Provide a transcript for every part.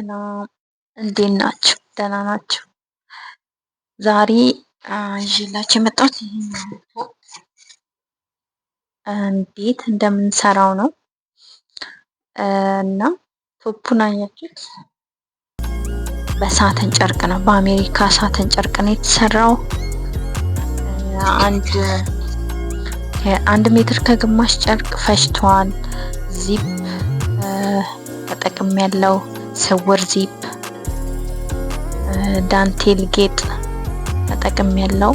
ሰላም እንዴት ናችሁ? ደህና ናችሁ? ዛሬ ይዤላችሁ የመጣሁት ይሄን top እንዴት እንደምንሰራው ነው። እና top ኡን አያችሁት? በ satin ጨርቅ ነው፣ በአሜሪካ satin ጨርቅ ነው የተሰራው። አንድ ሜትር ከግማሽ ጨርቅ ፈጅቷል። ዚፕ ተጠቅም ያለው ስውር ዚፕ፣ ዳንቴል ጌጥ ተጠቅም ያለው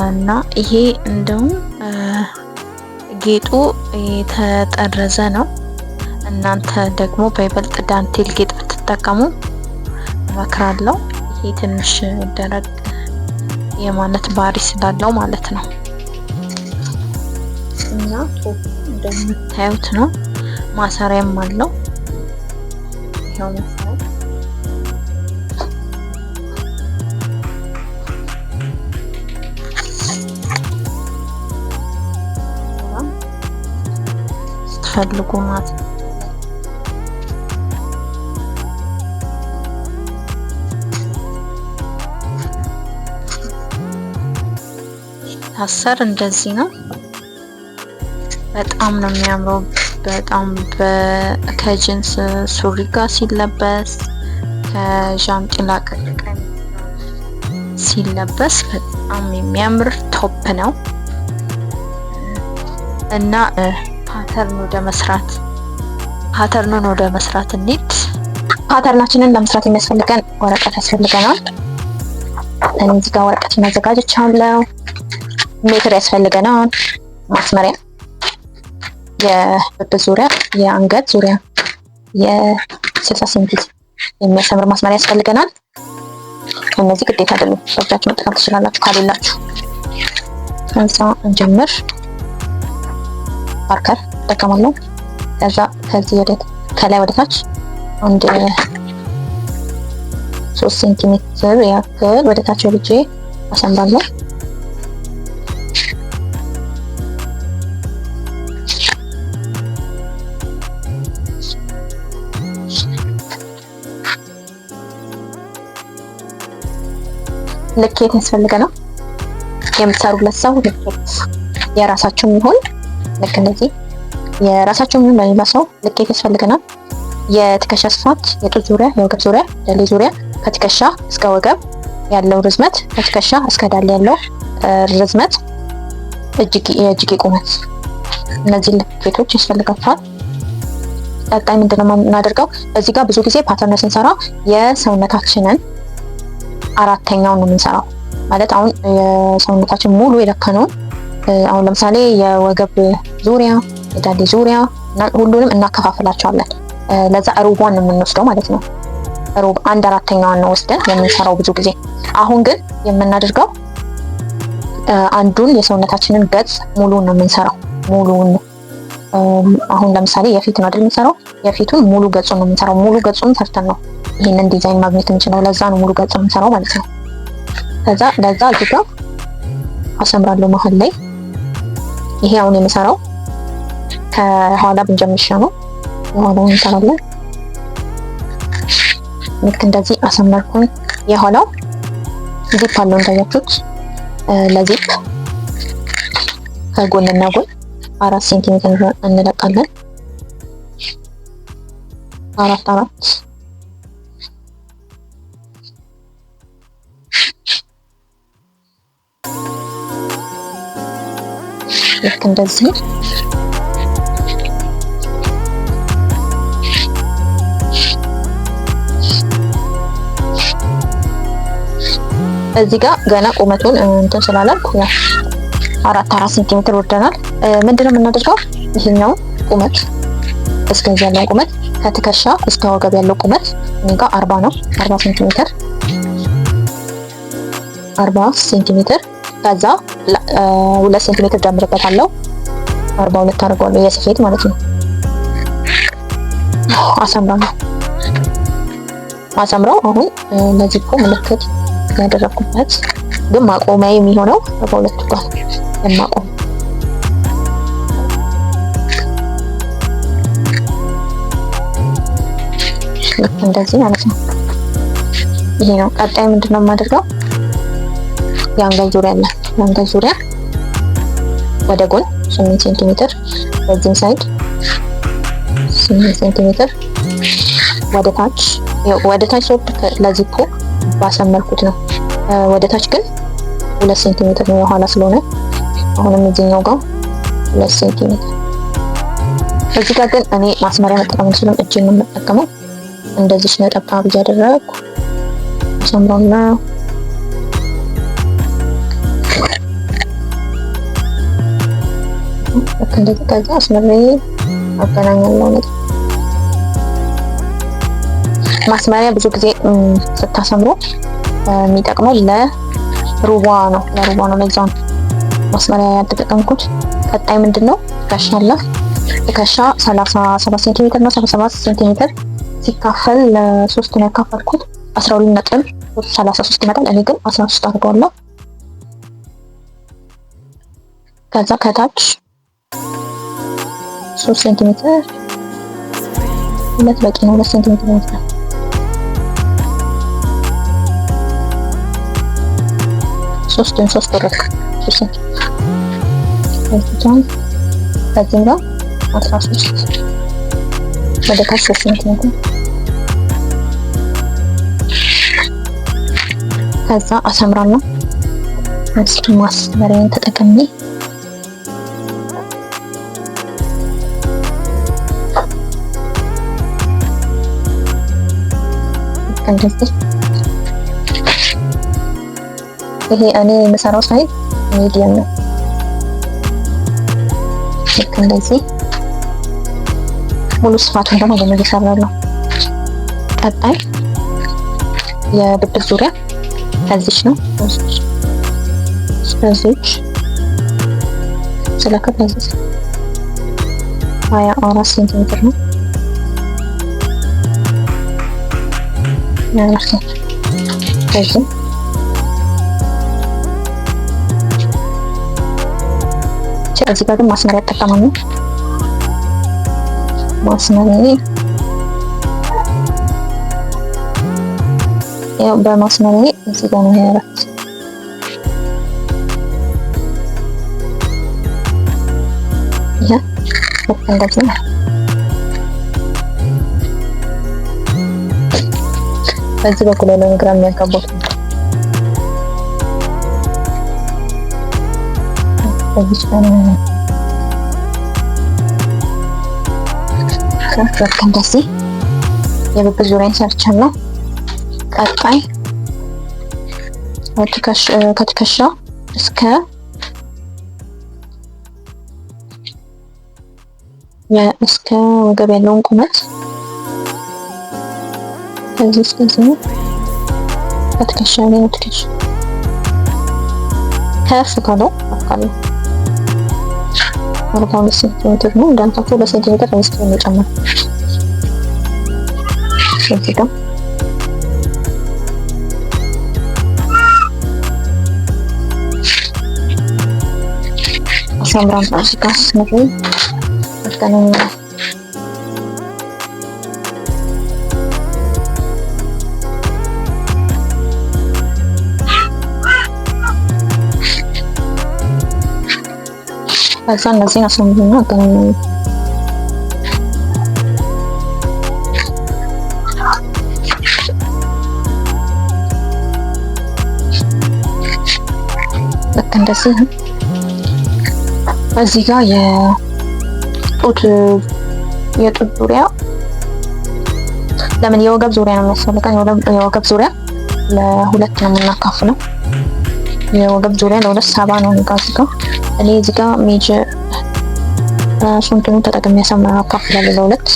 እና ይሄ እንደውም ጌጡ የተጠረዘ ነው። እናንተ ደግሞ በይበልጥ ዳንቴል ጌጥ ብትጠቀሙ እመክራለሁ። ይሄ ትንሽ ደረቅ የማለት ባህሪ ስላለው ማለት ነው። እና top እንደምታዩት ነው። ማሰሪያም አለው። ይሄው ማሰሪያ ስትፈልጉ ማለት ነው። ታሰር እንደዚህ ነው። በጣም ነው የሚያምረው። በጣም ከጅንስ ሱሪ ጋር ሲለበስ፣ ከዣንጥላ ሲለበስ በጣም የሚያምር top ነው። እና pattern ኡን ወደ መስራት እንሂድ። Pattern ኣችንን ለመስራት የሚያስፈልገን ወረቀት ያስፈልገናል። እኔ እዚህ ጋር ወረቀት ማዘጋጀቻለሁ። ሜትር ያስፈልገናል። ማስመሪያ፣ የብብት ዙሪያ፣ የአንገት ዙሪያ የ60 ሴንቲ የሚያሰምር ማስመሪያ ያስፈልገናል። እነዚህ ግዴታ አይደሉም፣ በእጃችሁ መጠቀም ትችላላችሁ ካሌላችሁ። ከዛ እንጀምር። Marker እጠቀማለሁ። ከዛ ከዚህ ወደ ከላይ ወደ ታች አንድ 3 ሴንቲሜትር ያክል ወደ ታች ወርጄ አሰምራለሁ። ልኬት ያስፈልገናል። የምትሰሩለት ሰው ልኬት የራሳችሁም ይሁን ልክ እንደዚህ የራሳችሁም ይሁን ለሌላ ሰው ልኬት ያስፈልገናል። የትከሻ ስፋት፣ የጡት ዙሪያ፣ የወገብ ዙሪያ፣ ዳሌ ዙሪያ፣ ከትከሻ እስከ ወገብ ያለው ርዝመት፣ ከትከሻ እስከ ዳሌ ያለው ርዝመት፣ የእጅጌ ቁመት፣ እነዚህ ልኬቶች ያስፈልጋቸዋል። ቀጣይ ምንድነው የምናደርገው? እዚህ ጋር ብዙ ጊዜ pattern ስንሰራ የሰውነታችንን አራተኛውን ነው የምንሰራው። ማለት አሁን የሰውነታችን ሙሉ የለካነውን አሁን ለምሳሌ የወገብ ዙሪያ፣ የዳሌ ዙሪያ ሁሉንም እናከፋፍላቸዋለን። ለዛ ሩቧን ነው የምንወስደው ማለት ነው። ሩብ አንድ አራተኛዋን ነው ወስደን የምንሰራው ብዙ ጊዜ። አሁን ግን የምናደርገው አንዱን የሰውነታችንን ገጽ ሙሉን ነው የምንሰራው። ሙሉውን አሁን ለምሳሌ የፊት ነው አይደል የምንሰራው? የፊቱን ሙሉ ገጹን ነው የምንሰራው። ሙሉ ገጹን ሰርተን ነው ይህንን ዲዛይን ማግኘት የምንችለው። ለዛ ነው ሙሉ ገጽ የምንሰራው ማለት ነው። ከዛ ለዛ እዚህ ጋር አሰምራለሁ መሀል ላይ። ይሄ አሁን የምሰራው ከኋላ ብንጀምር ነው። የኋላውን እንሰራለን። ልክ እንደዚህ አሰመርኩኝ። የኋላው ዚፕ አለው እንዳያችሁት። ለዚፕ ከጎንና ጎን 4 ሴንቲሜትር እንለቃለን። አራት አራት ልክ እንደዚህ እዚህ ጋር ገና ቁመቱን እንትን ስላላልኩ ያው 4 4 ሴንቲሜትር ወርደናል። ምንድነው የምናደርገው? ይሄኛው ቁመት እስከዚህ ያለውን ቁመት ከትከሻ እስከ ወገብ ያለው ቁመት እኔ ጋር 40 ነው። 40 ሴንቲሜትር 40 ሴንቲሜትር ከዛ 2 ሴንቲሜትር ጨምርበታለሁ። 42 አድርገዋለሁ የስፌት ማለት ነው። አሰምራለሁ። አሰምረው አሁን ለዚህ እኮ ምልክት ያደረኩበት ግን ማቆሚያ የሚሆነው 42 ጋር የማቆም ልክ እንደዚህ ማለት ነው። ይሄ ነው። ቀጣይ ምንድነው የማደርገው? የአንገት ዙሪያ አለ። የአንገት ዙሪያ ወደ ጎን 8 ሴንቲሜትር፣ በዚህም side 8 ሴንቲሜትር ወደ ታች፣ ወደ ታች ስወርድ ለዚፖ ባሰመርኩት ነው። ወደ ታች ግን 2 ሴንቲሜትር ነው የኋላ ስለሆነ አሁንም እዚህኛው ጋር 2 ሴንቲሜትር። እዚህ ጋር ግን እኔ ማስመሪያ መጠቀም አልችልም፣ እጄን ነው የምጠቀመው። እንደዚህ ነጠብጣብ እያደረግኩ አሰምራለሁ። ልክ እንደዚህ ከዛ አስምሬ አገናኛለሁ። ነጥብ ማስመሪያ ብዙ ጊዜ ስታሰምሩ የሚጠቅመው ለሩቧ ነው፣ ለሩቧ ነው። ለዛ ነው ማስመሪያ ያልተጠቀምኩት። ቀጣይ ምንድነው? ትከሻ አለ። ትከሻ 37 ሴንቲሜትር ነው። 37 ሴንቲሜትር ሲካፈል ለሶስት ነው ያካፈልኩት 12.33 ይመጣል። እኔ ግን 13 አድርገዋለሁ። ከዛ ከታች 3 ሴንቲሜትር፣ ሁለት በቂ ነው። 2 ሴንቲሜትር ይመስላል። ሶስቱን ሶስት ወረድክ 3 ሴንቲሜትር ከዚህም ጋር 13 ወደ ታች 3 ሴንቲሜትር። ከዛ አሰምራለሁ። እስኪ ማስመሪያን ተጠቅሜ እንደዚህ። ይሄ እኔ የምሰራው size medium ነው። ልክ እንደዚህ ሙሉ ስፋቱን ደግሞ ደግሞ እየሰራለሁ። ቀጣይ የብብት ዙሪያ ከዚች ነው እስከዚች ስለካ ከዚች 24 ሴንቲሜትር ነው። 24 ሴንቲሜትር ከዚህ እዚህ ጋር ግን ማስመሪያ እጠቀማለሁ። ማስመሪያ ያው በማስመሪያ እዚህ ጋር ነው 24። ይሄ ልክ እንደዚህ ነው። በዚህ በኩል ያለውን ግራ የሚያጋባው በዚህ ጋር ነው። ልክ እንደዚህ የብብት ዙሪያን ሰርቻለሁ። ቀጣይ ከትከሻ እስከ ወገብ ያለውን ቁመት ከዚህ እስከዚህ ነው። ከትከሻ ላይ ነው። ትከሻ ከፍ ካለው ካለው 42 ሴንቲሜትር ነው። እንዳልኳችሁ በሴንቲሜትር አምስት ነው የጨመረው። እዚህ ጋር አሳምራለሁ። እዚህ ጋር አስምሬ አገናኛለሁ። ከዛ እነዚህን አስምሬና አገናኛለሁ። ልክ እንደዚህ እዚህ ጋር የጡት ዙሪያ ለምን የወገብ ዙሪያ ነው የሚያስፈልገን። የወገብ ዙሪያ ለሁለት ነው የምናካፍለው። የወገብ ዙሪያ ለሁለት 70 ነው። እዚህ ጋር እኔ እዚህ ጋር ሜጀር ራሱ እንትኑን ተጠቅሜ አካፍላለሁ ለሁለት።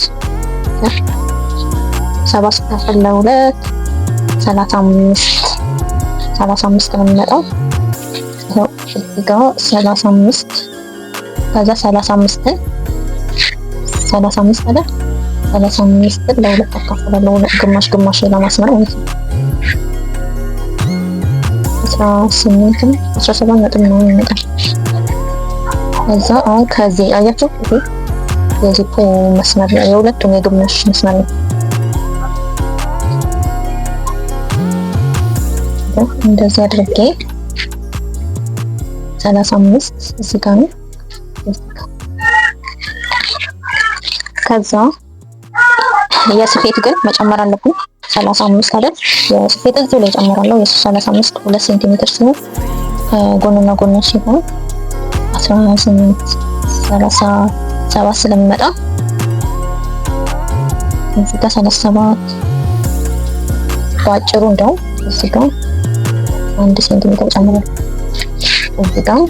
70 ሲካፈል ለሁለት 35፣ 35 ነው የሚመጣው። ይኸው እዚህ ጋር 35። ከዛ 35ን 35 አይደል? 35ን ለሁለት አካፍላለሁ ግማሽ ግማሽ ለማስመር ማለት ነው። 18 17 ነጥብ ነው የሚመጣው። ከዛ አሁን ከዚህ አያችሁ ይሄ የዚፑ መስመር ነው፣ የሁለቱም የግማሽ መስመር ነው። እንደዚህ አድርጌ 35 እዚህ ጋር ነው። ከዛ የስፌት ግን መጨመር አለብኝ 35 አይደል? የስፌት እዚሁ ላይ ጨምራለሁ። የሱ 35 2 ሴንቲሜትር ሲሆን ጎንና ጎን ሲሆን 18 37 ስለሚመጣ እዚህ ጋር 37 በአጭሩ እንደውም እዚህ ጋር 1 ሴንቲሜትር ጨምራለሁ። እዚህ ጋር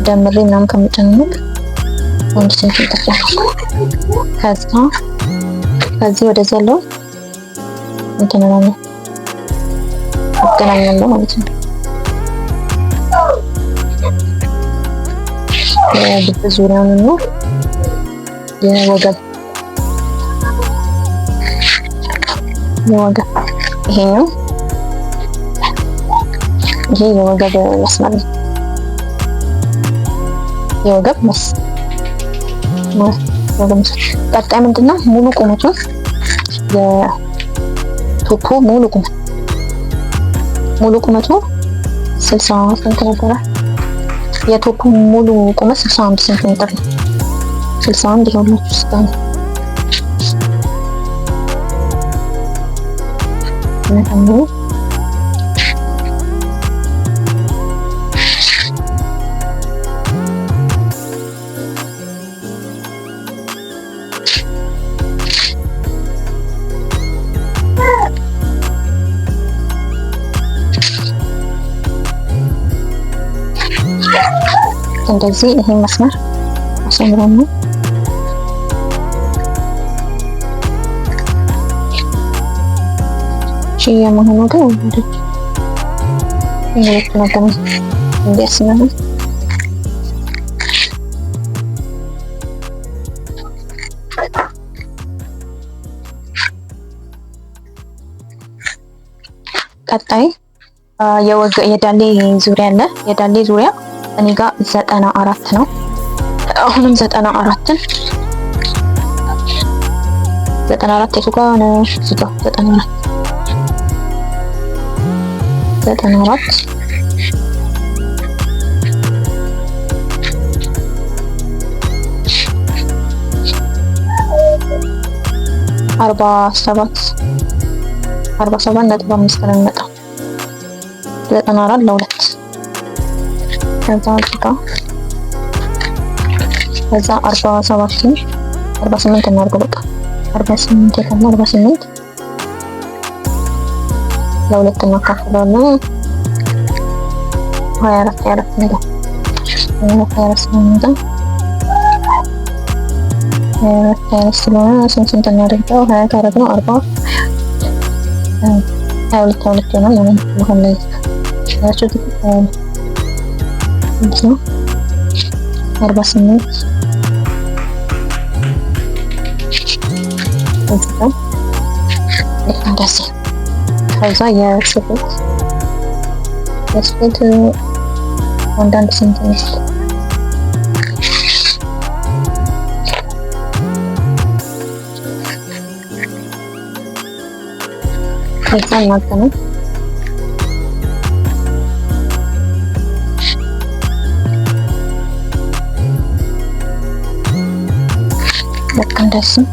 ደምሬ ምናምን ከምጨምር 1 ሴንቲሜትር ጨምራለሁ። ከዛ ከዚህ ወደዚህ ያለው እንትን እላለሁ አገናኛለሁ ማለት ነው። የብብት ዙሪያውን እና የወገብ ይሄኛው ይሄ የወገብ መስመር ነው። የወገብ መስመር። ቀጣይ ምንድነው? ሙሉ ቁመቱ የቶፖ ሙሉ ቁመት ሙሉ ቁመቱ 60 ስንት ነበረ? የቶፖ ሙሉ ቁመት 61 ሴንቲሜትር ነው። 61 ይኸውላችሁ እስከ ነው። እንደዚህ ይሄን መስመር አሰምረን ነው። እሺ የመሆኑ ግን ወደች ነገር እንዲያስመር ቀጣይ የዳሌ ዙሪያ አለ። የዳሌ ዙሪያ እኔ ጋር 94 ነው። አሁንም 94ን 94 የቱ ጋር ነው? እዚህ ጋር 94 94 47 47.5 ነው የሚመጣው። 94 ለሁለት ከዛ እዚህ ጋር ከዛ 47 48 እናድርገው። በቃ 48 የታለ 48 ለሁለት እናካፍለዋለን። 24 24 ነገር 24 ስለሚመጣ 24 ስለሆነ ስንት ስንት እናድርገው? 20 ካደረግነው 40 22 22 ይሆናል ማለት ነው። አሁን ላይ ነው 48 እንደዚህ። ከዛ የስፌት አንዳንድ ሴንቲሜትር ከዛ እናገናኝ ልክ እንደዚህ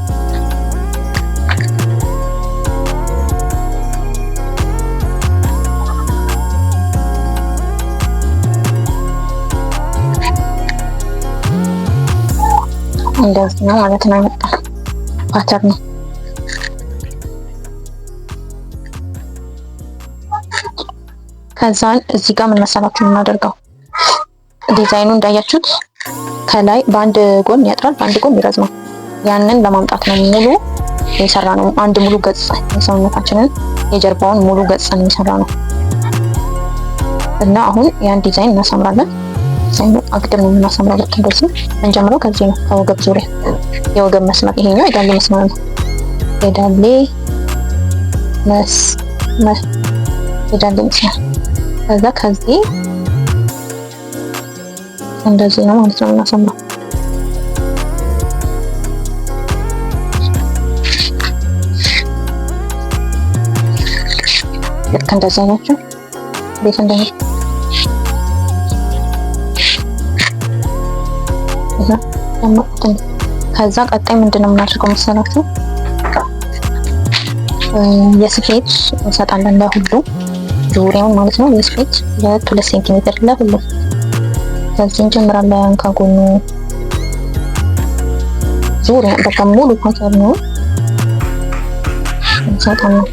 እንደዚህ ነው ማለት ነው። የመጣው pattern ነው። ከዛን እዚህ ጋር ምን መሰላችሁ የምናደርገው ዲዛይኑ እንዳያችሁት ከላይ በአንድ ጎን ያጥራል፣ በአንድ ጎን ይረዝማል። ያንን ለማምጣት ነው ሙሉ የሰራ ነው። አንድ ሙሉ ገጽ የሰውነታችንን የጀርባውን ሙሉ ገጽ ነው የሰራ ነው እና አሁን ያን ዲዛይን እናሳምራለን። ዲዛይኑ አግድም ነው የምናሳምረው። ልክ እንደዚህ እንጀምረው ከዚህ ነው ከወገብ ዙሪያ የወገብ መስመር ይሄኛው የዳሌ መስመር ነው። የዳሌ መስመር የዳሌ መስመር ከዛ ከዚህ እንደዚህ ነው ማለት ነው የምናሰምረው። ልክ እንደዚህ ናቸው። ቤት እንደዚህ ከዛ ቀጣይ ምንድነው የምናደርገው መሰላችሁ? የስፌት እንሰጣለን ለሁሉ ዙሪያውን ማለት ነው። የስፌት 2 ሴንቲሜትር ለሁሉ። ከዚህ እንጀምራለን ከጎኑ ዙሪያ በቃ ሙሉ pattern ነው እንሰጣለን።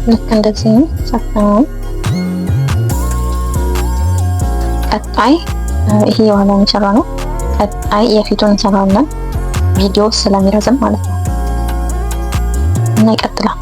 ልክ እንደዚህ ሰፍነው ቀጣይ ይሄ የኋላውን የሰራ ነው። ቀጣይ የፊቱን እንሰራለን፣ ቪዲዮ ስለሚረዝም ማለት ነው እና ይቀጥላል።